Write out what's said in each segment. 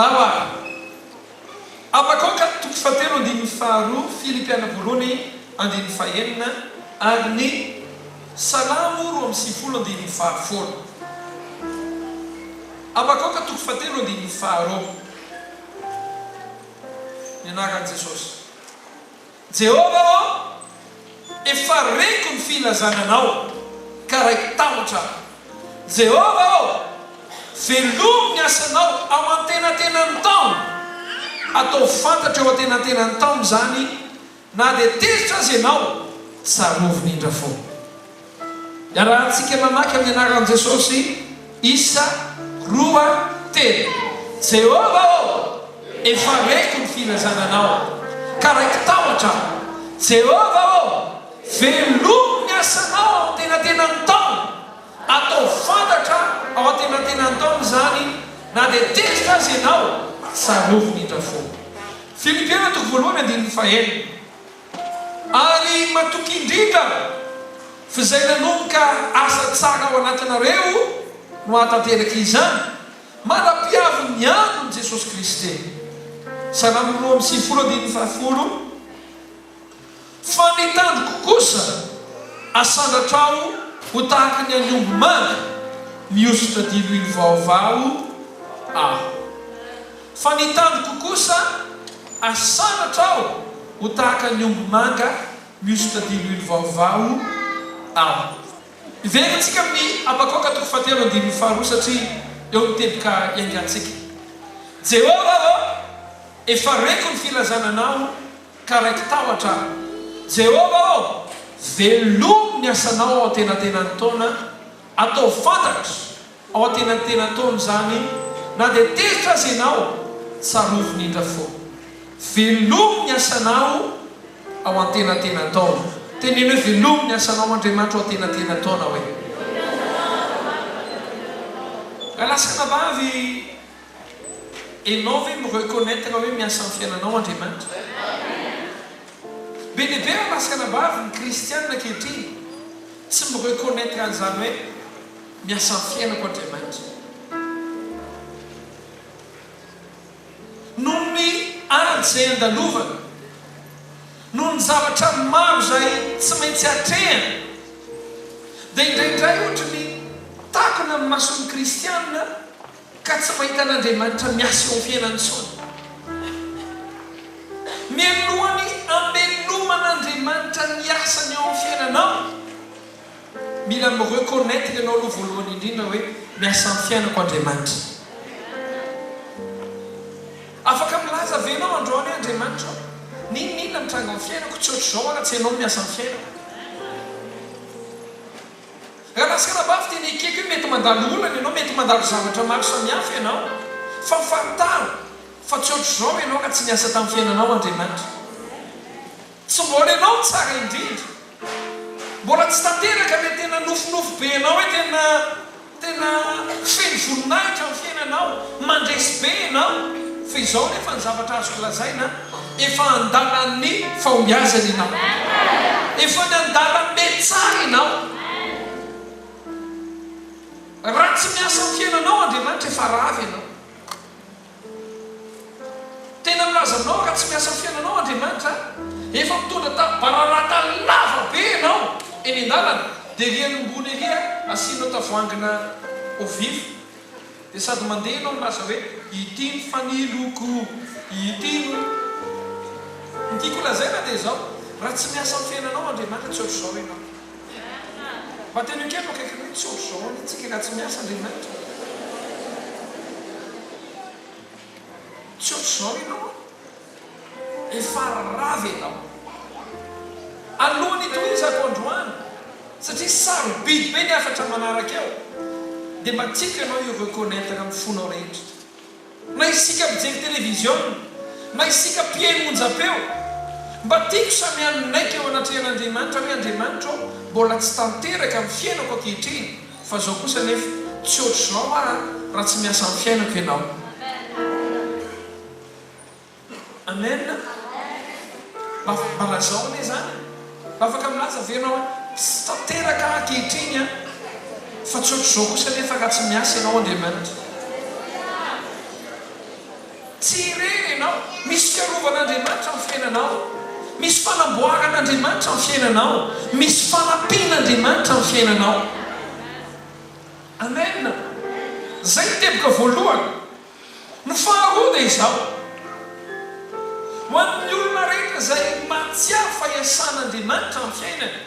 Ndao ary. Habakoka toko fahatelo andininy faharoa, Filipiana voalohany andininy fahenina ary ny Salamo 92 andininy fahafolo. Habakoka toko fahatelo andininy faharoa. Ny anaran'i Jesosy. Jehovah ô, efa reko ny filazana Anao, ka raiki-tahotra aho. Jehovah ô, velomy ny asanao ao antenatenan'ny taona. Ataovy fantatra eo antenatenan'ny taona izany, na dia tezitra aza ianao, tsarovy ny indra fo. Iarahantsika mamaky amin'ny anaran'i Jesosy, isa, roa, telo. Jehovah ô, efa reko ny filazana Anao, ka raiki-tahotra aho. Jehovah ô, velomy ny asanao ao antenatenan'ny taona. Ataovy fantatra ao antenatenan'ny taona izany, na dia tezitra aza ianao, tsarovy ny indra fo. Filipiana toko voalohany andininy fahenina. Ary matoky indrindra f'izay nanomboka asa tsara ao anatinareo no hahatanteraka izany, mandra-piavin'ny andron'i Jesosy Kristy. Salamo 92 andininy fahafolo Fa ny tandroko kosa asandratrao ho tahaka ny an'ny omby manga, mihosotra diloilo vaovao aho. Fa ny tandroko kosa asandratra aho ho tahaka ny omby manga mihosotra diloilo vaovao aho. Hiverina isika amin'ny Habakoka toko fahatelo andininy faharoa satria eo ny teboka iaingantsika. Jehovah ô, efa reko ny filazana Anao ka raiki-tahotra aho. Jehovah ô, velomy ny asanao ao antenatenan'ny taona, ataovy fantatra Ao antenantenan-taona izany, na dia tezitra aza ianao, tsarovy ny indra fo. Velomy ny asanao ao antenantenan-taona. Teneno hoe, Velomy ny asanao Andriamanitra ao antenantenan-taona hoe. Rahalahy sy anabavy, enao ve mi-reconnaitre hoe miasa amin'ny fiainanao Andriamanitra? Be dia be rahalahy sy anabavy ny kristiana ankehitriny tsy mi-reconnaitre an'izany hoe Miasa amin'ny fiainako Andriamanitra. Noho ny ady izay andalovana, noho ny zavatra maro izay tsy maintsy atrehana, dia indraindray ohatry ny takona ny mason'ny kristiana ka tsy mahita an'Andriamanitra miasa eo amin'ny fiainany intsony. Mialohan'ny hameloman'Andriamanitra ny asany eo amin'ny fiainanao, Mila mi reconnaitre ianao aloha voalohany indrindra hoe miasa amin'ny fiainako Andriamanitra. Afaka milaza ve ianao androany hoe Andriamanitra ô, n'inon'inona mitranga amin'ny fiainako tsy ohatr'izao aho raha tsy ianao no miasa amin'ny fiainako. Rahalahy sy anabavy tena ekeko hoe mety mandalo olana ianao, mety mandalo zavatra maro samihafa ianao, fa fantaro fa tsy ohatr'izao ianao raha tsy niasa tamin'ny fiainanao Andriamanitra. Tsy mbola ianao no tsara indrindra. Mbola tsy tanteraka ilay tena nofinofy be anao hoe tena tena feno voninahitra ny fiainanao, mandresy be ianao. Fa izao anefa ny zavatra azoko lazaina, efa andalan'ny fahombiazana ianao. Efa ny andalan'ny mety tsara ianao. Raha tsy miasa amin'ny fiainanao Andriamanitra efa rava ianao. Tena milaza aminao raha tsy miasa amin'ny fiainanao Andriamanitra a! Efa mitondra ta bararata lava be ianao eny an-dalana dia ery ambony ery a asianao tavoahangina eau vive dia sady mandeha ianao milaza hoe ity ny faniloko, ity no. Ny tiako holazaina dia izao, raha tsy miasa amin'ny fiainanao Andriamanitra tsy ohatr'izao ianao. Mba teneno kely eo akaikiny hoe tsy ohatr'izao anie tsika raha tsy miasa Andriamanitra. Tsy ohatr'izao ianao an! Efa rava ianao. Alohan'ny hitohizako androany, satria sarobidy be ny hafatra manaraka eo, dia mba tiako ianao hi-reconnaitre amin'ny fonao rehetra. Na isika mijery televiziona, na isika mpihaino onjam-peo, mba tiako samy hanaiky eo anatrehan'Andriamanitra hoe, Andriamanitra ô, mbola tsy tanteraka ny fiainako ankehitriny, fa izao kosa anefa, tsy ohatr'izao aho raha tsy miasa amin'ny fiainako Ianao. Amen. Mba mba lazao anie izany e. Mba afaka milaza ve ianao hoe tsy tanteraka aho ankehitriny an, fa tsy ohatr'izao kosa anefa raha tsy miasa ianao Andriamanitra. Tsy irery ianao. Misy fiarovan'Andriamanitra amin'ny fiainanao. Misy fanamboaran'Andriamanitra amin'ny fiainanao. Misy fanampian'Andriamanitra amin'ny fiainanao. Amen! Izay ny teboka voalohany. Ny faharoa dia izao, ho an'ny olona rehetra izay mahatsiaro fa iasan'Andriamanitra amin'ny fiainany,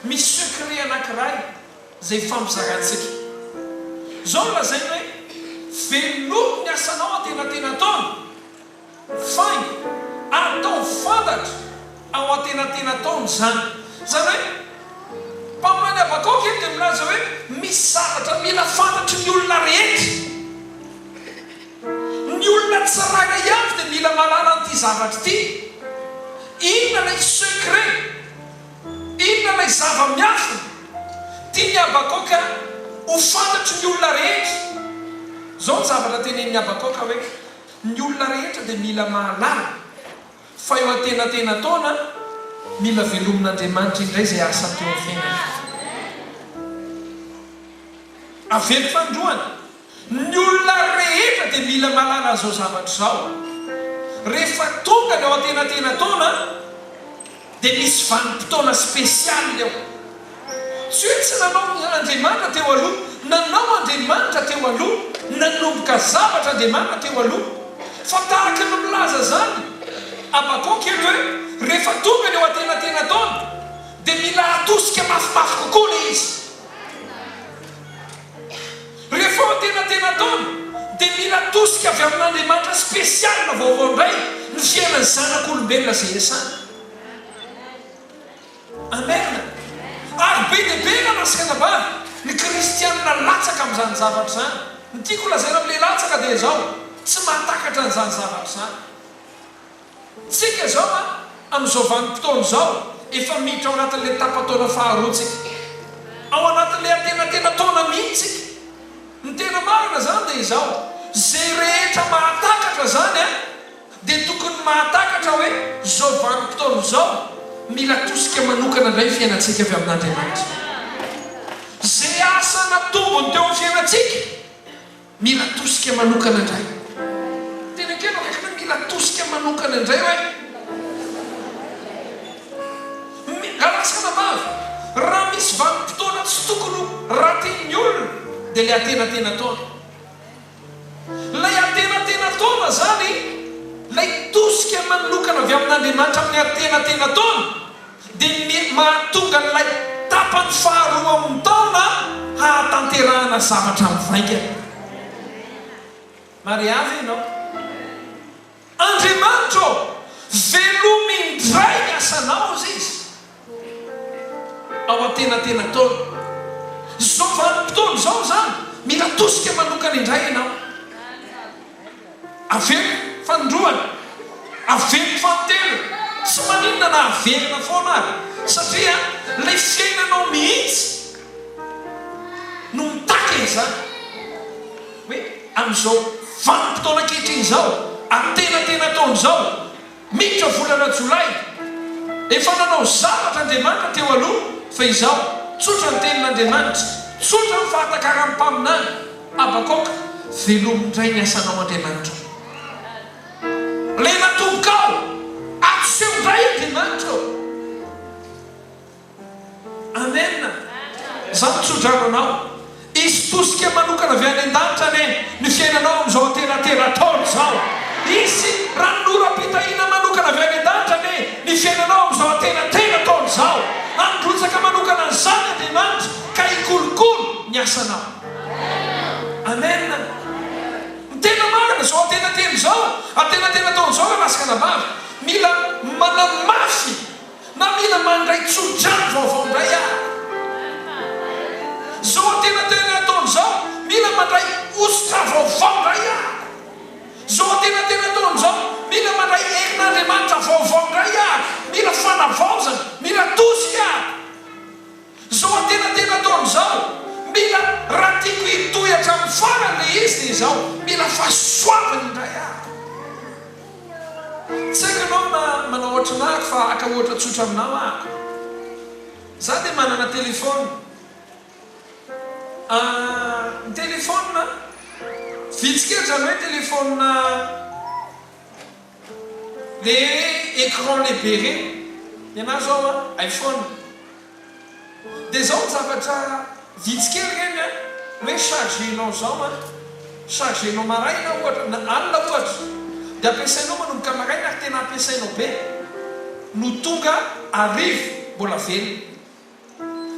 misy secret anankiray izay ifampizarantsika. Izao no lazainy hoe, Velomy ny asanao antenatenataona. Faingo, ataovy fantatra ao antenatenataona izany. Izany hoe, mpaminany Habakoka eto dia milaza hoe misy zavatra mila fantatry ny olona rehetra. Ny olona tsirairay avy dia mila mahalala an'ity zavatra ity. Inona ilay secret? Inona ilay zava-miafina tian'i Habakoka ho fantatry ny olona rehetra? Izao ny zavatra tenenin'i Habakoka hoe. Ny olona rehetra dia mila mahalala fa eo antenatenataona mila velomin'Andriamanitra indray izay asany teo amin'ny fiainany. Averiko fanindroany, ny olona rehetra dia mila mahalala an'izao zavatra izao. Rehefa tonga ny ao antenatenataona dia misy vanim-potoana spécial eo. Tsy hoe tsy nanao Andriamanitra teo aloha, nanao Andriamanitra teo aloha, nanomboka zavatra Andriamanitra teo aloha. Fa tahaka ny milaza izany Habakoka eto hoe rehefa tonga ny eo antenatenataona dia mila atosika mafimafy kokoa ilay izy. Rehefa eo antenatenataona dia mila tosika avy amin'Andriamanitra spécial vaovao indray ny fiainan'ny zanak'olombelona izay iasany. Amen! Ary be dia be rahalahy sy anabavy ny kristianina latsaka amin'izany zavatra izany. Ny tiako lazaina amin'ilay latsaka dia izao, tsy mahatakatra an'izany zavatra izany. Tsika izao an, amin'izao vanim-potoana izao, efa miditra ao anatin'ilay tapa-taona faharoa tsika. Ao anatin'ilay antenatenan-taona mihitsy tsika. Ny tena marina izany dia izao, izay rehetra mahatakatra izany an, dia tokony mahatakatra hoe izao vanim-potoana izao, mila tosika manokana indray ny fiainantsika avy amin'Andriamanitra. Izay asa natombony teo amin'ny fiainantsika, mila tosika manokana indray. Teny kely akaiky hoe mila tosika manokana indray hoe. Rahalahy sy anabavy, raha misy vanim-potoana tsy tokony ho ratin'ny olona dia ilay antenatenataona. Ilay antenatenataona izany, ilay tosika manokana avy amin'Andriamanitra amin'ny antenatenataona dia ny mahatonga an'ilay tapany faharoa amin'ny taona hahatanterahana zavatra mivaingana. Maria ve ianao? Andriamanitra ô, velomy indray ny asanao, hozy izy, ao antenatenataona. Izao vanim-potoana izao izany, mila tosika manokana indray ianao. Averiko fanindroany, averiko fanintelony, tsy maninona na averina foana ary, satria ilay fiainanao mihitsy no mitaky an'izany. Hoe amin'izao vanim-potoana ankehitriny izao, antenatenataona izao, miditra volana jolay, efa nanao zavatra Andriamanitra teo aloha, fa izao, tsotra ny tenin'Andriamanitra, tsotra ny fahatakaran'ny mpaminany Habakoka, velomy indray ny asanao Andriamanitra ô. Ilay natombokao, atoseho indray Andriamanitra ô. Amen! Izaho mitsodrano anao. Hisy tosika manokana avy any an-danitra anie ny fiainanao amin'izao antenatenataona izao. Hisy ranonoram-pitahiana manokana avy any an-danitra anie ny fiainanao amin'izao antenatenataona izao. Handrotsaka manokana an'izany Andriamanitra ka hikolokolo ny asanao. Amen! Ny tena marina, izao antenatena izao, antenatenataona izao ry lahy sy anabavy, mila manamafy. Na mila mandray tsodrano vaovao indray aho. Izao antenatenataona izao, mila mandray hosotra vaovao indray aho. Izao antenatenataona izao, mila mandray herin'Andriamanitra vaovao indray aho. Mila fanavaozana, mila tosika aho. Izao antenatenataona izao, mila, raha tiako hitohy hatramin'ny farany ilay izy dia izao, mila fahasoavana indray aho. Tsy haiko ianao na manao ohatran'ahako fa haka ohatra tsotra aminao ahako. Za dia manana téléphone. Ny téléphone. Vitsy kely izany hoe téléphone le écran lehibe ireny. Ny anah zao an, iPhone. Dia izao ny zavatra vitsy kely ireny an, hoe charger-nao izao an, charger-nao maraina ohatra na alina ohatra, dia ampiasainao manomboka maraina ary tena ampiasainao be no tonga hariva mbola velona.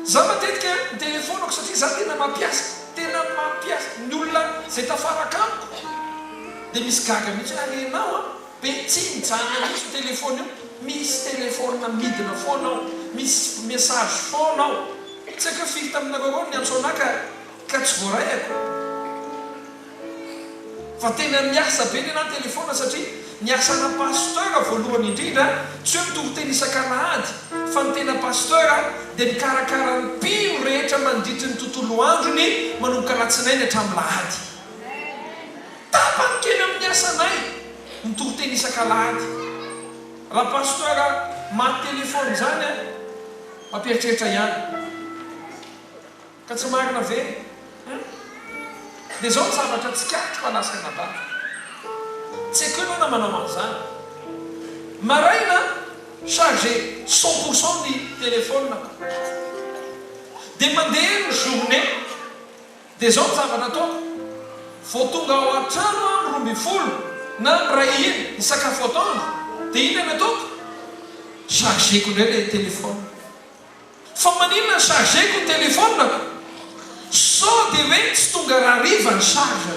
Za matetika ny telephone-ko satria za tena mampiasa, tena mampiasa, ny olona izay tafaraka amiko dia misy gaga mihitsy hoe ary ianao an, be tsy mijanona mihitsy io telephone io, misy telephone midina foana ao, misy message foana ao, tsy haiko hoe firy taminareo ireo no niantso anah ka ka tsy voaraiako. Fa tena miasa be nenaha ny telephone satria ny asana pasteur voalohany indrindra tsy hoe mitory teny isak'alahady fa ny tena pasteur dia mikarakara ny mpino rehetra mandritry ny tontolo androny manomboka alatsinainy hatramin'ny lahady. Tapany kely amin'ny asanay mitory teny isak'alahady. Raha pasteur maty telephone izany an, mampieritreritra ihany. Ka tsy marina ve? Hum? Dia izao ny zavatra tsikaritro fa lasa anabavy. Tsy haiko ianao na manao an'izany. Maraina chargé 100% ny téléphone-ko. Dia mandeha ny journée. Dia izao ny zavatra ataoko. Vao tonga ao an-trano aho amin'ny 12 na amin'ny iray iny hisakafo atoandro. Dia inona no ataoko? Chargé-ko indray ilay téléphone. Fa maninona ny charger-ko ny téléphone-ko? Sao dia hoe tsy tonga rahariva ny charge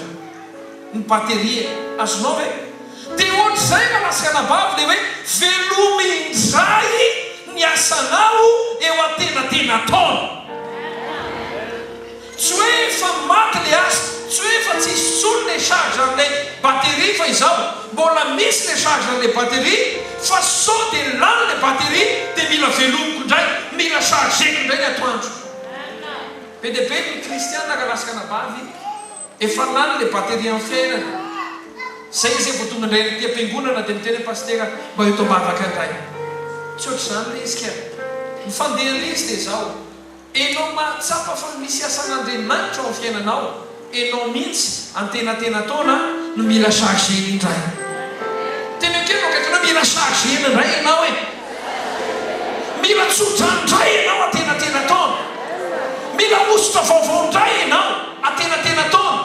ny batterie e! Azonao ve? Dia ohatr'izay raha lasa anabavy le hoe velomy indray ny asanao eo antenantenan-taona. Tsy hoe efa maty le asa, tsy hoe efa tsisy intsony le charge an'ilay batterie fa izao, mbola misy le charge an'ilay batterie fa sao dia lany le batterie dia mila velomiko indray, mila charger-ko indray ny atoandro. Be dia be ny kristiana rahalahy sy ranabavy efa lany le batterie amin'ny fiainana. Zay izy vao tonga indray aty am-piangonana dia miteny hoe pasitera mba eto am-bavaka indray. Tsy ohatr'izany le izy ka. Ny fandehan'ilay izy dia izao. Enao mahatsapa fa misy asan'Andriamanitra ao amin'ny fiainanao, enao mihitsy antenantenan-taona no mila charger-na indray. Tena ekeko no akaikinao mila charger-na indray enao e! Mila tsodrano indray enao antenantenan-taona. Mila hosotra vaovao indray enao antenantenan-taona.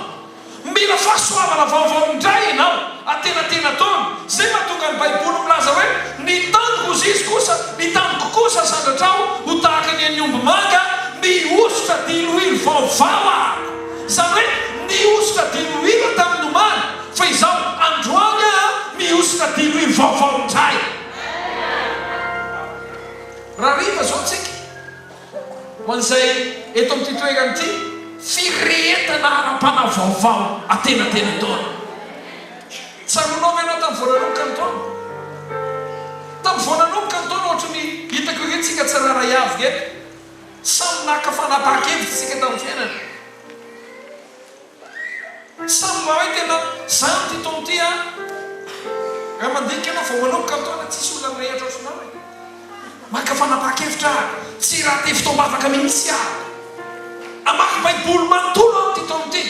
Mila fahasoavana vaovao indray ianao antenatenan-taona. Izay mahatonga ny Baiboly milaza hoe, Ny taniko, hozy izy kosa, ny taniko kosa asandratrao ho tahaka ny an'ny ombimanga mihosotra diloilo vaovao aho. Izany hoe, nihosotra diloilo tamin'ny omaly, fa izao androany aho mihosotra diloilo vaovao indray. Rahariva izao tsika. Ho an'izay eto amin'ity toerana ity, firehetana ara-panahy vaovao antenatenan-taona. Tsaroanao ve ianao tamin'ny vao nanomboka ny taona? Tamin'ny vao nanomboka ny taona, ohatry ny hitako ery tsika tsirairay avy eto, samy naka fanapahan-kevitra isika tamin'ny fiainana. Samy mba hoe tena za amin'ity taona ity an! Raha mandinika ianao vao manomboka ny taona tsisy olona mirehatra ohatranao e! Maka fanapahan-kevitra aho, tsy rater fotoam-bavaka mihitsy aho. Hamaky baiboly manontolo aho amin'ity taona ity.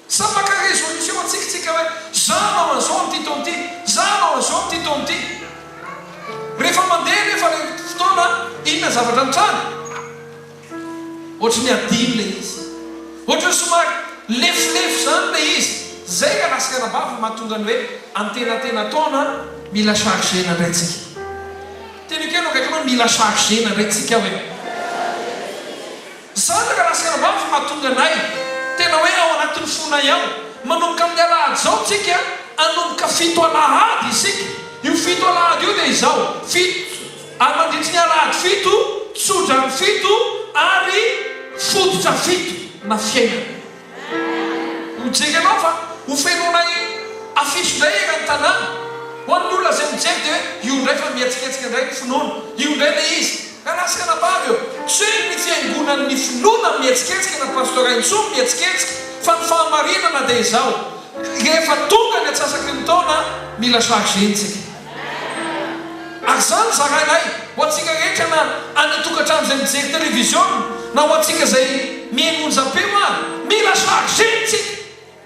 Samy maka résolution antsika tsika hoe za hanao an'izao amin'ity taona ity, za hanao an'izao amin'ity taona ity. Rehefa mandeha anefa ilay fotoana, inona ny zavatra mitranga? Ohatry ny adino ilay izy. Ohatry ny somary lefilefy izany ilay izy. Izay ka lasa anabavy no mahatonga ny hoe antenantenan-taona mila charger-na indray tsika. Teneno kely eo akaikinao hoe mila charger-na indray tsika hoe. Izany ka lasa anabavy no mahatonga anay tena hoe ao anatin'ny fonay ao. Manomboka amin'ny alahady izao tsika, hanomboka fito alahady isika. Io fito alahady io dia izao, fito. Ary mandritry ny alahady fito, tsodrano fito ary fototra fito na fiainana. Mijery anao fa ho fenoinay affiche indray eran'ny tanàna. Ho an'ny olona izay mijery dia hoe io indray fa mihetsiketsika indray ny finoana, io indray ilay izy. Rahalahy sy anabavy ô, tsy hoe ny fiangonan'ny finoana mihetsiketsika na pasteur intsony mihetsiketsika fa ny fahamarinana dia izao, rehefa tonga ny antsasaky ny taona mila charger-ntsika. Ary izany zarainay ho antsika rehetra na any an-tokantrano izay mijery televiziona na ho antsika izay mihaino onjam-peo ary. Mila charger tsika.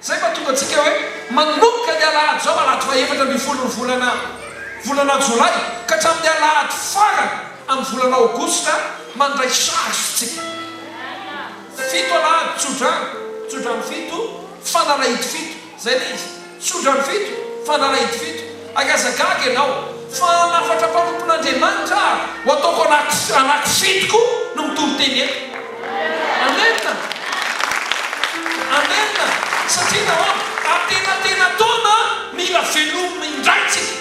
Izay mahatonga antsika hoe manomboka ny alahady izao, alahady faha 14 ny volana volana jolay ka hatramin'ny alahady farany amin'ny volana aogositra mandray charge tsika. Fito alahady tsodrano, tsodrano fito, fanalahidy fito. Izay ilay izy. Tsodrano fito, fanalahidy fito. Ary aza gaga ianao fa hanafatra mpanompon'Andriamanitra aho, ho ataoko anaky anaky fito koa no mitory teny eto. Amena! Amena! Satria nahoana? Antenantenan-taona mila velomina indray tsika.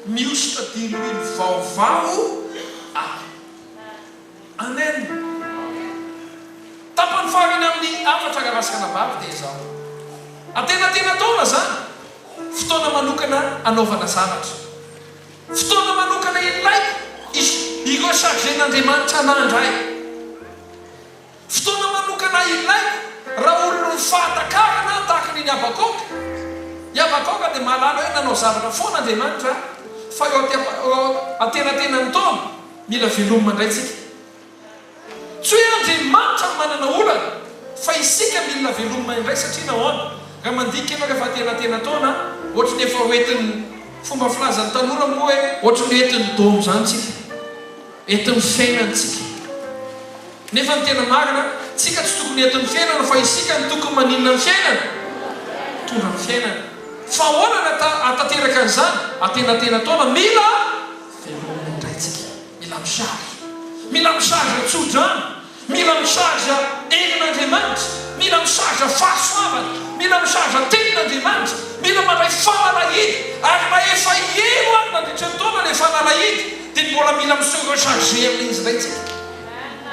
Mihosotra diloilo vaovao aho. Amen! Tapany farany amin'ny hafatra rahalahy sy ranabavy dia izao. Antenantenan-taona izany, fotoana manokana hanaovana zavatra. Fotoana manokana ilaiko hi-recharger-n'Andriamanitra anah indray. Fotoana manokana ilaiko raha olon'ny fahatakarana aho tahaka ny an'i Habakoka. I Habakoka dia mahalala hoe nanao zavatra foana Andriamanitra fa eo antenatenan'ny taona, mila velomina indray tsika. Tsy hoe Andriamanitra no manana olana fa isika mila velomina indray satria nahoana? Raha mandinika ianao rehefa antenatenan-taona, ohatry ny efa ho entin'ny, fomba filazan'ny tanora moa hoe ohatry ny entin'ny dôme izany tsika. Entin'ny fiainana tsika. Nefa ny tena marina, tsika tsy tokony entin'ny fiainana fa isika no tokony maninona ny fiainana? Mitondra ny fiainana. Fa ahoana no ahatanteraka an'izany? Antenantenan-taona mila velomina indray tsika. Mila mi-charge. Mila mi-charge tso-drano. Mila mi-charge herin'Andriamanitra. Mila mi-charge fahasoavana. Mila mi-charge tenin'Andriamanitra. Mila mandray fanalahidy. Ary na efa elo ary nandritra ny taona ilay fanalahidy dia mbola mila mi-se recharger amin'ilay izy indray tsika.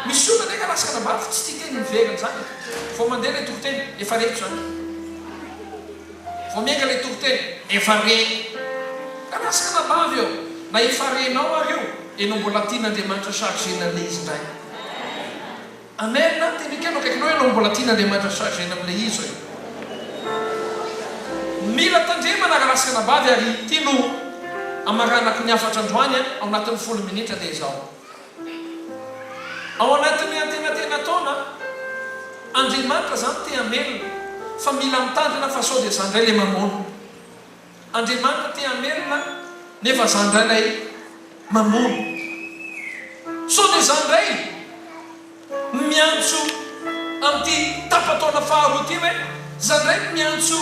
Misy olona nge ka lasa anabavy tsy tia teny miverina izany e. Vao mandeha ilay toriteny, efa reko izany. Vao miainga ilay toriteny, efa reko. Ka lasa anabavy eo, na efa renao ary io, enao mbola tian'Andriamanitra charger-na an'ilay izy indray. Amen a! Teniko eo akaikinao ianao mbola tian'Andriamanitra charger-na amin'ilay izy hoe. Mila tandremana rahalahy sy anabavy ary ity no amaranako ny hafatra androany ao anatin'ny folo minitra dia izao. Ao anatin'ny antenatenan-taona, Andriamanitra izany te hamelona, fa mila mitandrina fa sao dia izaho indray ilay mamono. Andriamanitra te hamelona, nefa izaho indray ilay mamono. Sao dia izaho indray no miantso amin'ity tapa-taona faharoa ity hoe, izaho indray no miantso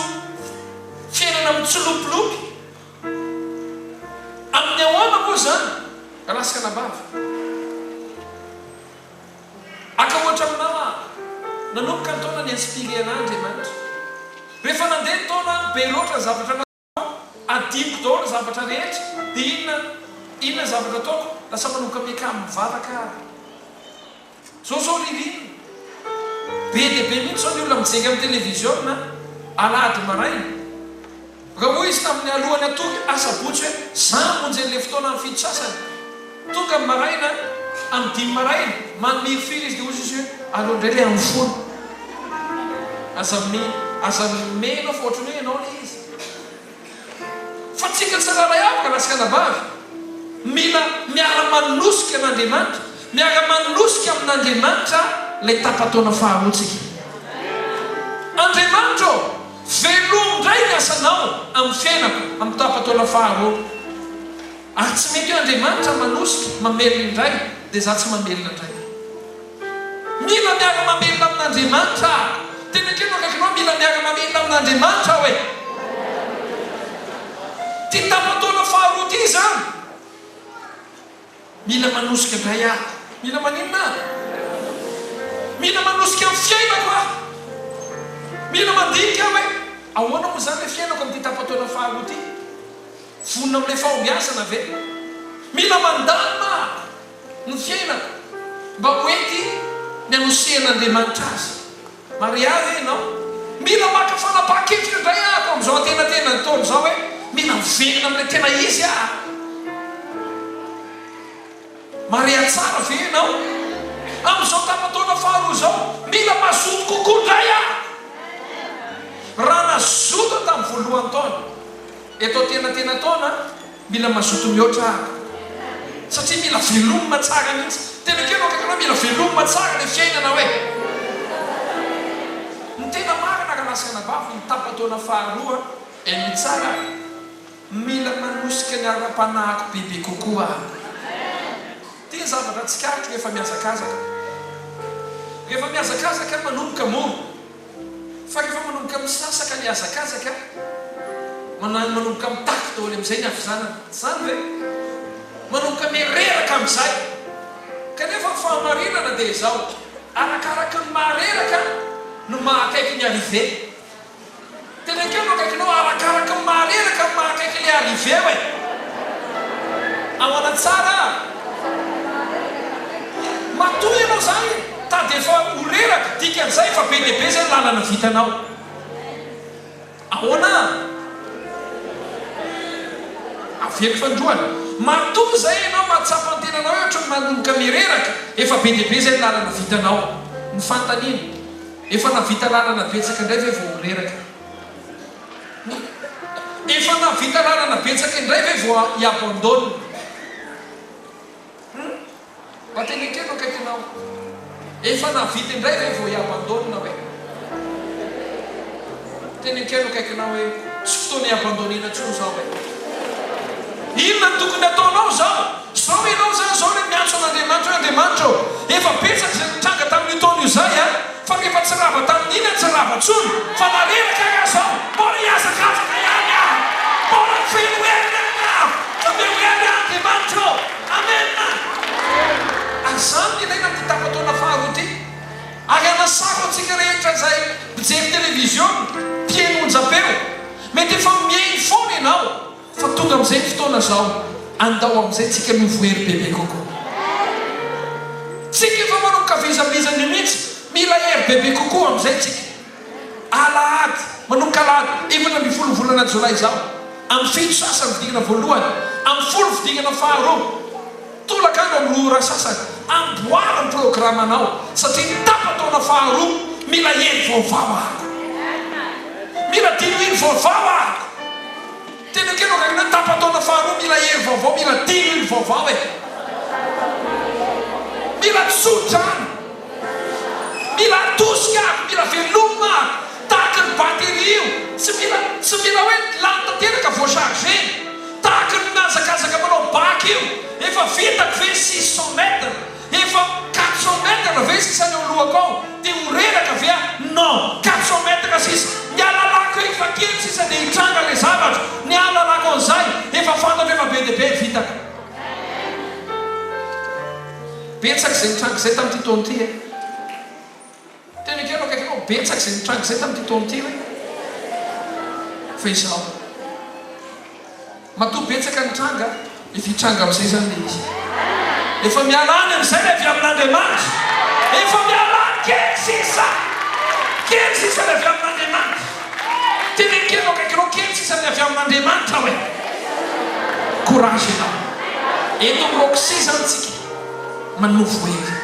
fiainana mitsilopilopy. Amin'ny ahoana moa izany rahalahy sy anabavy? Haka ohatra aminao aho. Nanomboka ny taona ni-inspirer anah Andriamanitra. Rehefa nandeha ny taona, be loatra ny zavatra nataoko, adinoko daholo ny zavatra rehetra, dia inona inona ny zavatra ataoko? Lasa manomboka miakamo mivavaka aho. Zao zao ririnina. Be dia be mihitsy zao ny olona mijery amin'ny televiziona alahady maraina. Raha hoy izy tamin'ny alohan'ny hatory asabotsy hoe za hamonjy an'ilay fotoana amin'ny fito sasany. Tonga ny maraina, amin'ny dimy maraina, manirifiry izy dia hoy izy hoe aleo indray ilay amin'ny folo. Aza me, aza me ianao fa ohatran'ny hoe ianao ilay izy. Fa tsika tsirairay avy rahalahy sy anabavy, mila miara-manosika an'Andriamanitra, miara-manosika amin'Andriamanitra ilay tapa-taona faharoa tsika. Andriamanitra ô, velomy indray ny asanao amin'ny fiainako amin'ny tapa-taona faharoa. Ary tsy mety hoe Andriamanitra manosika, mamelona indray, dia za tsy mamelona indray. Mila miara-mamelona amin'Andriamanitra aho. Tena ekeko akaikinao mila miara-mamelona amin'Andriamanitra aho e. Ty tapa-taona faharoa ty izany. Mila manosika indray aho. Mila maninona aho? Mila manosika ny fiainako aho. Mila mandinika aho hoe ahoana moa izany ilay fiainako amin'ity tapa-taona faharoa ity? Vonona amin'ilay fahombiazana ve? Mila mandalina aho. Ny fiainako mba ho ety ny hanosehan'Andriamanitra azy. Maria ve ianao? Mila maka fanapahan-kevitra indray aho ato amin'izao antenatenan'ny taona izao hoe mila miverina amin'ilay tena izy aho. Maria tsara ve ianao? Amin'izao tapa-taona faharoa izao, mila mazoto kokoa indray aho. Raha nazoto aho tamin'ny voalohan'ny taona, eto antenatenan-taona, Mila mazoto mihoatra aho satria mila velomina tsara mihitsy. Tena ekeko akaiky anao mila velomina tsara le fiainana hoe. avy ny tapa-taona faharoa, henoy tsara ary, mila manosika ny ara-panahiko bebe kokoa aho. Ity ny zavatra tsikaritro rehefa mihazakazaka. Rehefa mihazakazaka manomboka mora. Fa rehefa manomboka misasaka ny hazakazaka, manano manomboka mitaky daholo amin'izay ny havizanana. Tsy izany ve? Manomboka miha-reraka amin'izay. Kanefa ny fahamarinana dia izao, arakaraky ny maha-reraka no maha-akaiky ny arrivée. Tena ekeo no akaikinao arakaraky ny maha reraka no maha akaiky ilay arrivée e! Ahoana tsara a! Matoa ianao zany tady efa ho reraka dikan'izay efa be dia be zay ny lalana vitanao. Ahoana a! Averiko fanindroany. Matoa zay ianao mahatsapa ny tenanao hoe ohatran'ny manomboka mireraka, efa be dia be zay ny lalana vitanao. Ny fanontaniana. Efa nahavita lalana betsaka indray ve vao ho reraka? Efa nahavita lalana betsaka indray ve vao hi-abandonne? Hum? Mba teneno kely eo akaikinao. Efa nahavita indray ve vao hi-abandonne hoe? Teneno kely eo akaikinao hoe tsy fotoana hi-abandonnena intsony izao e. Inona no tokony hataonao izao? Izao ianao izany izao ilay miantso an'Andriamanitra hoe Andriamanitra ô, efa betsaka izay nitranga tamin'io taona io izay an, fa rehefa tsy rava tamin'iny aho tsy rava intsony, fa na reraka ary aho izao, mbola hihazakazaka ihany aho, mbola feno hery ihany aho, omeo hery aho Andriamanitra ô, Amen! Ary izany no ilaina amin'ity tapa-taona faharoa ity. Ary hanasako antsika rehetra izay mpijery televiziona, mpihaino onjam-peo, mety efa mihaino foana ianao, Fa tonga amin'izay ny fotoana izao, andao amin'izay tsika miova hery bebe kokoa. Tsika efa manomboka vizambizana io mihitsy, mila hery bebe kokoa amin'izay tsika. Alahady, manomboka alahady 14 volana jolay izao, amin'ny fito sasany fidingana voalohany, amin'ny folo fidingana faharoa, tolakandro amin'ny roa ora sasany. Amboary ny programanao satria ny tapa-taona faharoa mila hery vaovao ahako. Mila diloilo vaovao ahako. Tena ekena akaiky ny hoe tapa-taona faharoa mila hery vaovao, mila diloilo vaovao e! Mila tso-drano, mila atosika ary mila velomina ary tahaka ny batterie io, tsy mila tsy mila hoe lany tanteraka vao charger-na, tahaka ny mihazakazaka manao bac io, efa vitako ve 600 mètres? Efa 400 mètres ve sisa ny ao lohako ao dia ho reraka ve aho? Non! 400 mètres sisa, ny ahalalako eny fa kely sisa dia hitranga ilay zavatra, ny ahalalako an'izay efa fantatro efa be dia be ny vitako. Betsaka izay nitranga izay tamin'ity taona ity e! Tena ekeo aloha akaiky anao, betsaka izay nitranga izay tamin'ity taona ity hoe fa izao. Matoa betsaka ny tranga, efa hitranga amin'izay izany ilay izy. Efa miala any amin'izay ilay avy amin'Andriamanitra. Efa miala any kely sisa. Kely sisa ilay avy amin'Andriamanitra. Teneno kely eo akaikinao, kely sisa ny avy amin'Andriamanitra hoe. Courage ianao. Eto amin'ny Roxy izany tsika. Manovo hery.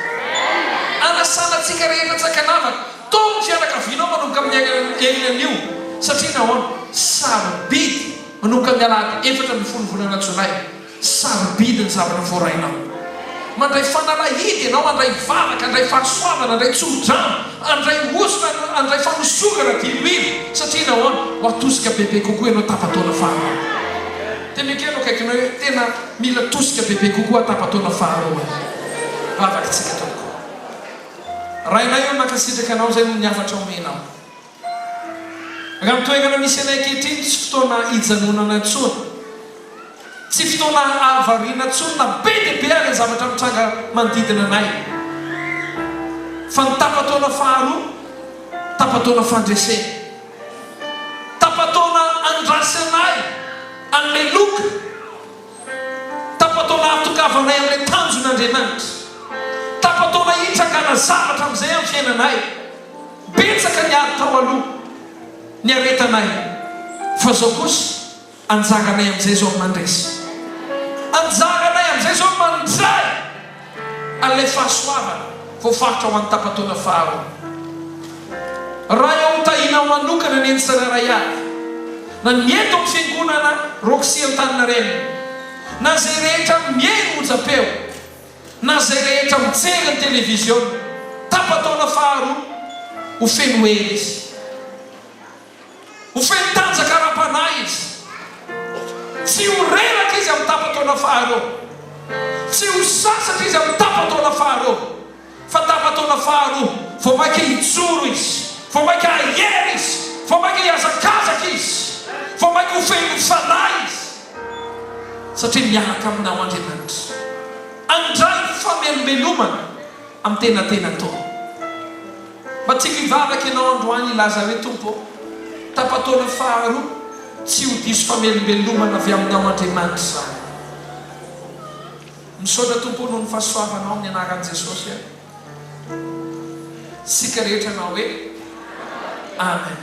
Anasana antsika rehetra tsy ankanavaka. Taomy ny fianakavianao manomboka amin'ny heriny anio. Satria nahoana? Sarobidy. Manomboka amin'ny alahady 14 volana jolay. Sarobidy ny zavatra voarainao. Mandray fanalahidy ianao handray vavaka, handray fahasoavana, handray tsodrano, handray hositra, handray fanosorana diloilo. Satria nahoana? Ho atosika bebe kokoa ianao tapa-taona faharoa. Tena ekena akaikinao hoe tena. Mila tosika bebe kokoa tapa-taona faharoa. Vavaka tsika tompoko. Rainay ô mankasitraka anao zay noho ny hafatra omenao. Raha ny toerana misy anay ankehitriny tsy fotoana hijanonana intsony. Tsy fotoana hahavariana intsony na be dia be ary ny zavatra mitranga manodidina anay. Fa ny tapa-taona faharoa, tapa-taona fandresena. Tapa-taona andrasanay an'ilay loka. Tapa-taona ahatongavanay amin'ilay tanjon'Andriamanitra. Tapa-taona hitrangana zavatra amin'izay amin'ny fiainanay. Betsaka ny ady tao aloha, niaretanay, fa izao kosa, anjaranay amin'izay izao ny mandresy. Anjaranay amin'izay izao ny mandray an'ilay fahasoavana voafaritra ho an'ny tapa-taona faharoa. Ray ô, hotahianao manokana anie ny tsirairay avy, na ny eto amin'ny Fiangonana Roxy Antaninarenina, na izay rehetra mihaino onjam-peo, na izay rehetra mijery ny televiziona. Tapa-taona faharoa, ho feno hery izy. Ho feno tanjaka ara-panahy izy. Tsy ho reraka izy amin'ny tapa-taona faharoa. Tsy ho sasatra izy amin'ny tapa-taona faharoa. Fa tapa-taona faharoa, vao mainka hijoro izy, vao mainka hahery izy, vao mainka hihazakazaka izy, vao mainka ho feno fanahy izy. Satria miaraka aminao Andriamanitra. Handray famelombelomana amin'ny tenatena taona. Mba tiako hivavaka ianao androany hilaza hoe, Tompo ô, tapa-taona faharoa, tsy ho diso famelombelomana avy aminao Andriamanitra izany. Misaotra Tompo ô noho ny fahasoavanao amin'ny anaran'i Jesosy a. Isika rehetra hanao hoe Amen.